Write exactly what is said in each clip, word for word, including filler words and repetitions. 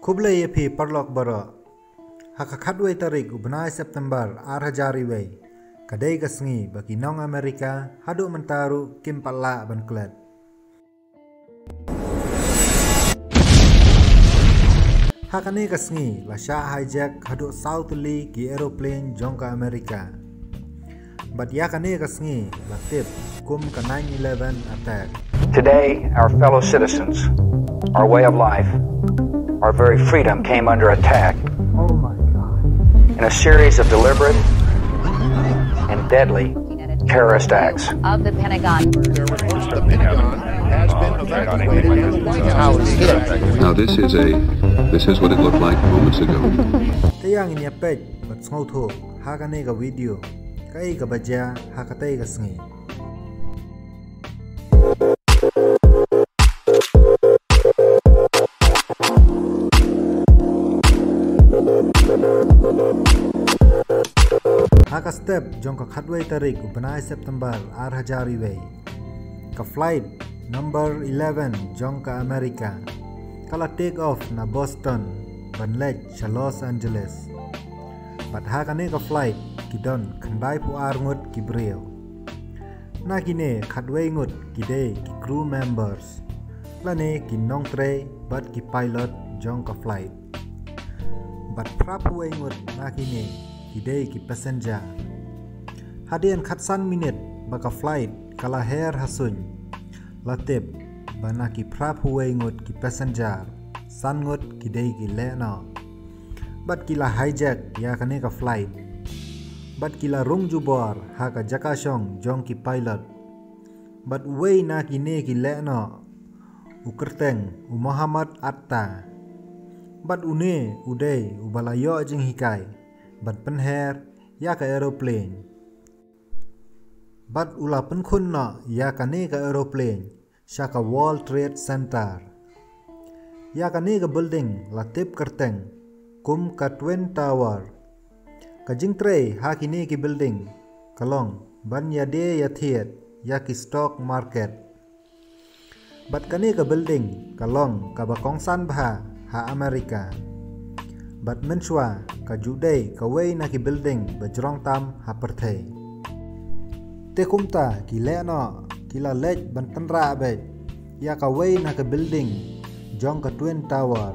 Khublei ïa phi paralok baroh. Ha ka khatwei tarik u bnai September ar hajar wei, ka dei ka sngi ba ki nong America haduh mynta ruh kim pat lah ban klet. Ha kane ka sngi la shah hijack haduh saw tylli ki aeroplane jong ka America. Bad ïa kane ka sngi la tip kum ka nine eleven attack. Today, our fellow citizens, our way of life, our very freedom came under attack in a series of deliberate and deadly terrorist acts. Of the Pentagon. The Pentagon has been evacuated and the White House is. Now this is a this is what it looked like moments ago. Te ïa ngin ïa peit bad sngewthuh ha kane ka video kaei kaba jia ha katei ka sngi. Ha ka step jong ka khatwei tarik u bnai September ar hajar wei, ka flight number eleven jong ka America ka la take off na Boston ban leit sha Los Angeles. Bad ha kane ka flight ki don khyndaiphew ar ngut ki briew. Na kine khatwei ngut ki dei ki crew members lane ki nongtrei bad ki pilot jong ka flight. Bad phraphew wei ngut na kine ki dei ki passenger. Hadien khatsan minit ba ka flight ka la her ha suiñ, la tip ba na ki phraphew wei ngut ki passenger, san ngut ki dei ki lehnoh. Bad ki la hijack ïa kane ka flight. Bad ki la rung jubor ha ka jaka shong jong ki pilot. Bad uwei na kine ki lehnoh u kyrteng u Mohammad Atta. Bad une u dei uba la ïoh jinghikai ban pynher ïa ka aeroplane. Bad u la pynkhun noh ïa kane ka aeroplane sha ka World Trade Center. Ïa kane ka building la tip kyrteng kum ka Twin Tower. Ka jingtrei ha kine ki building ka long ban ïadie ïathied ïa ki stock market. Bad kane ka building ka long kaba kongsan bha ha America. Bad mynshuwa ka ju dei kawei na ki building ba jrong tam ha pyrthei. Te kumta ki lehnoh ki la leit ban tynrah beit ïa kawei na ka building jong ka Twin Tower.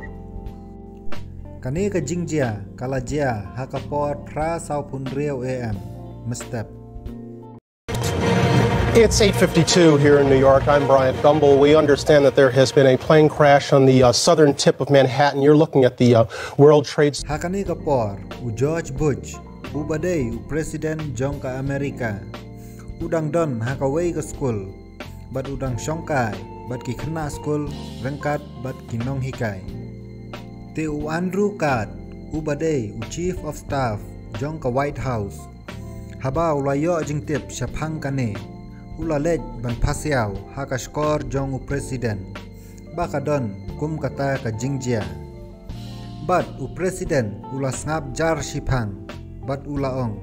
Kane ka jingjia ka la jia ha ka por phra sawphew hynriew A M mynstep. It's eight fifty-two here in New York. I'm Bryant Gumbel. We understand that there has been a plane crash on the uh, southern tip of Manhattan. You're looking at the uh, World Trade Center. Ha kane ka por, u George Bush, uba dei u president jong ka America, u dang don ha kawei ka skul, bad u dang shongkai bad ki khynnah skul ryngkat bad ki nonghikai. Te u Andrew Card, uba dei u chief of staff jong ka White House, haba u la ïoh jingtip shaphang kane, u la leit ban pasiaw ha ka shkor jong u president ba ka don kum kata ka jingjia. Bad u president u la sngap jar shiphang bad u la ong,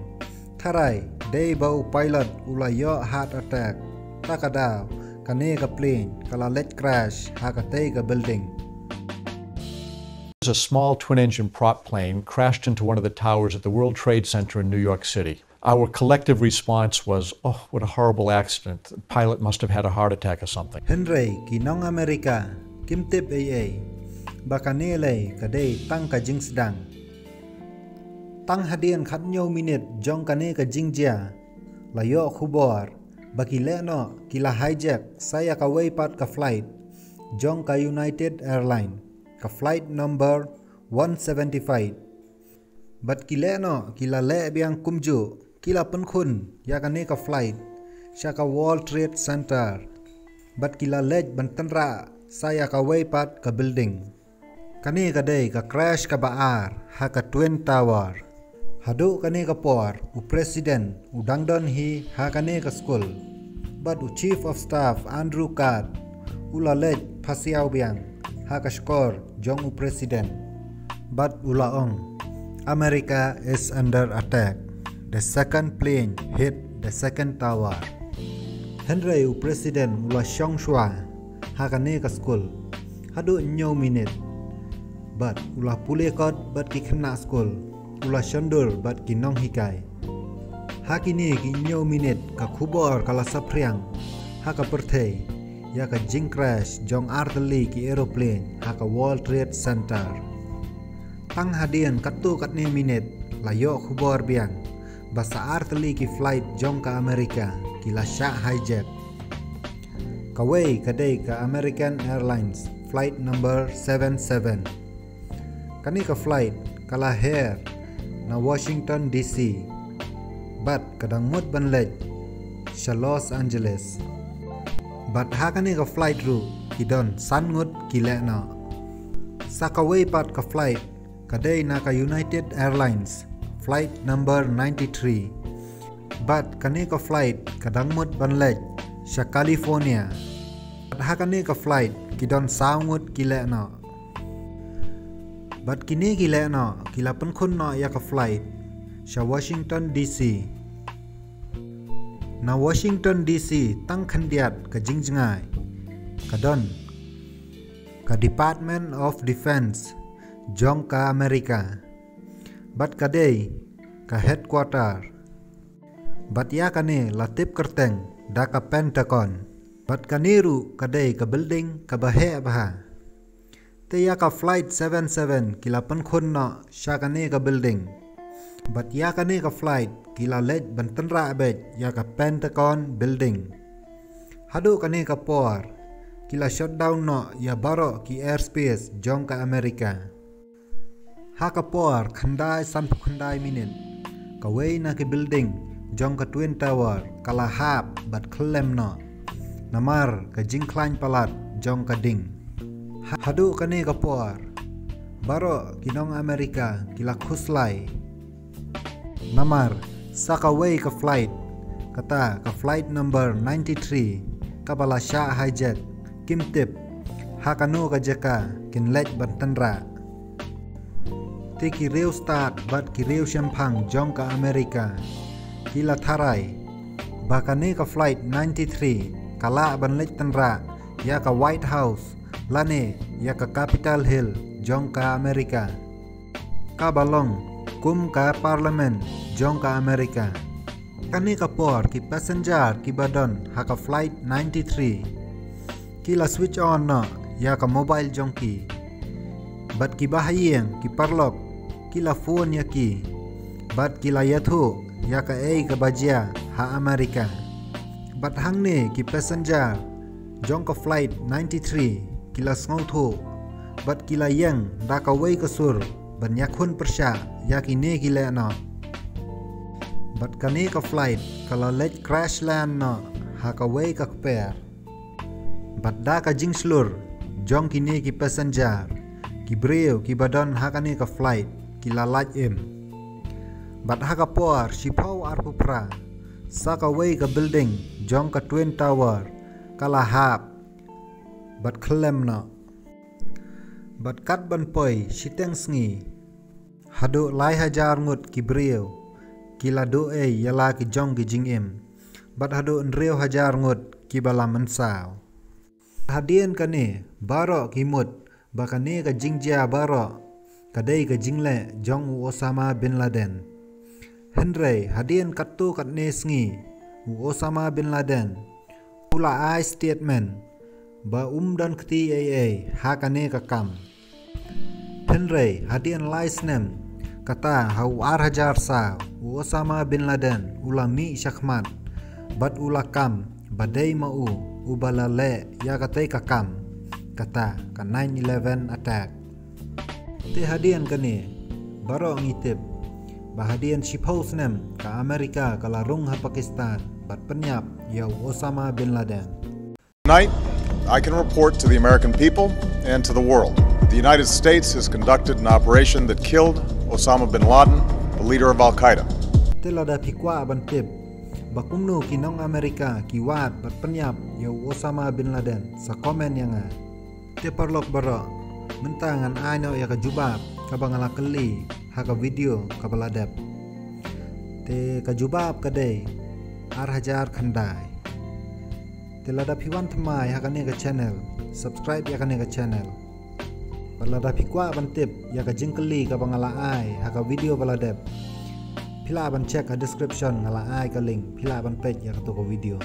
tharai dei ba u pilot u la ïoh heart attack, ta ka daw kane ka plane ka la leit crash ha katei ka building. A small twin engine prop plane crashed into one of the towers at the World Trade Center in New York City. Our collective response was, "Oh, what a horrible accident. The pilot must have had a heart attack or something." Hynrei ki nong America kim tip ei ei ba kane lei ka dei tang ka jingsdang. Tang hadien khathynñiew minit jong kane ka jingjia, la ïoh khubor ba ki lehnoh ki la hijack sa ïa kawei pat ka flight jong ka United Airline, ka flight number one seventy-five. Bad ki lehnoh ki la leh biang kumjuh, ki la pynkhun ïa kane ka flight sha ka World Trade Center. Bad ki la leit ban tynrah sa ïa kawei pat ka building. Kane ka dei ka crash kaba ar ha ka Twin Tower. Haduh kane ka por u president u dang don hi ha kane ka skul. Bad u chief of staff Andrew Card u la leit pasiaw biang ha ka shkor jong u president. Bad u la ong, "America is under attack. The second plane hit the second tower." Hynrei u president u la shong shuwa ha kane ka skul haduh hynñiew minit. bad u la pule kot bad ki khynnah skul, u la shondur bad ki nonghikai. Ha kine ki hynñiew minit ka khubor ka la saphriang ha ka pyrthei ïa ka jingcrash jong artylli ki aeroplane ha ka World Trade Center. Tang hadien katto katne minit la ïoh khubor biang ba sa artylli ki flight jong ka America ki la shah hijack. Kawei ka dei ka American Airlines flight number seven seven. Kane ka flight ka la her na Washington D C bad ka dang mut ban leit sha Los Angeles. Bad ha kane ka flight ruh ki don san ngut ki lehnoh. Sa kawei pat ka flight ka dei na ka United Airlines flight number ninety-three. Bad kane ka flight ka dang mut ban leit sha California. Bad ha kane ka flight ki don saw ngut ki lehnoh. Bad kine ki lehnoh ki la pynkhun noh ïa ka flight sha Washington D C. Na Washington D C tang khyndiat ka jingjngai ka don ka Department of Defense jong ka America. Bad ka dei ka headquarter. Bad ïa kane la tip kyrteng da ka Pentagon. Bad kane ruh ka dei ka building kaba heh bha. Te ïa ka flight seven seven ki la pynkhun noh sha kane ka building. Bad ïa kane ka flight ki la leit ban tynrah beit ïa ka Pentagon building. Haduh kane ka por ki la shutdown noh ïa baroh ki airspace jong ka America. Ha ka por khyndai sanphew khyndai minit, kawei na ki building jong ka Twin Tower ka la hap bad khyllem noh namar ka jingkhlaiñ palat jong ka ding. Ha-, haduh kane ka por baroh ki nong America ki la khuslai. Namar sa kawei ka flight, kata ka flight number ninety-three, kaba la shah hijack, kim tip ha kano ka jaka kin leit ban tynrah. Te ki riewstad bad ki riewshemphang jong ka America ki la tharai ba kane ka flight ninety-three ka lah ban leit tynrah ïa ka White House lane ïa ka Capitol Hill jong ka America, kaba long kum ka Parliament jong ka America. Kane ka por ki passenger kiba don ha ka flight ninety-three ki la switch on noh ïa ka mobile jong ki. Bad kiba ha ïing ki paralok ki la phone ïa ki bad ki la ïathuh ïa kaei kaba jia ha America. Bad hangne ki passenger jong ka flight ninety-three ki la sngewthuh bad ki la ïeng da kawei ka sur ban ïakhun pyrshah ïa kine ki lehnoh. Bad kane ka flight ka la leit crash land noh ha kawei ka kper. Bad da ka jingshlur jong kine ki passenger, ki briew kiba don ha kane ka flight ki la lait im. Bad ha ka por shiphew arphew phra, sa kawei ka building jong ka Twin Tower ka la hap bad khyllem noh. Bad kat ban poi shiteng sngi, haduh lai hajar ngut ki briew ki la duh ei ïa la ki jong ki jingim. Bad haduh hynriew hajar ngut kiba la mynsaw. Hadien kane baroh ki mut ba kane ka jingjia baroh ka dei ka jingleh jong u Osama bin Laden. Hynrei hadien katto katne sngi u Osama bin Laden u la ai statement ba um don kti ei ei ha kane ka kam. Hynrei hadien lai snem, kata ha u ar hajar saw, u Osama bin Laden u la mih shakhmat bad u la kam ba dei ma u uba la leh ïa katei ka kam, kata ka nine eleven attack. Te hadien kane baroh ngi tip ba hadien shiphew snem ka America ka la rung ha Pakistan bad pynïap ïa u Osama bin Laden. Tonight, I can report to the American people and to the world. The United States has conducted an operation that killed Osama bin Laden, the leader of Al Qaeda. Te lada phi kwah ban tip ba kumno ki nong America ki wad bad pynïap ïa u Osama bin Laden, sa comment ïa nga. Te paralok baroh, mynta ngan ai noh ïa ka jubab kaba nga la kylli ha ka video kaba la dep. Te ka jubab ka dei ar hajar khyndai. Te lada phi wan thymmai ha kane ka channel, subscribe ïa kane ka channel. Bad lada phi kwah ban tip ïa ka jingkylli kaba nga la ai ha ka video ba la dep, phi lah ban check ha description, nga la ai ka link, phi lah ban peit ïa kato ka video.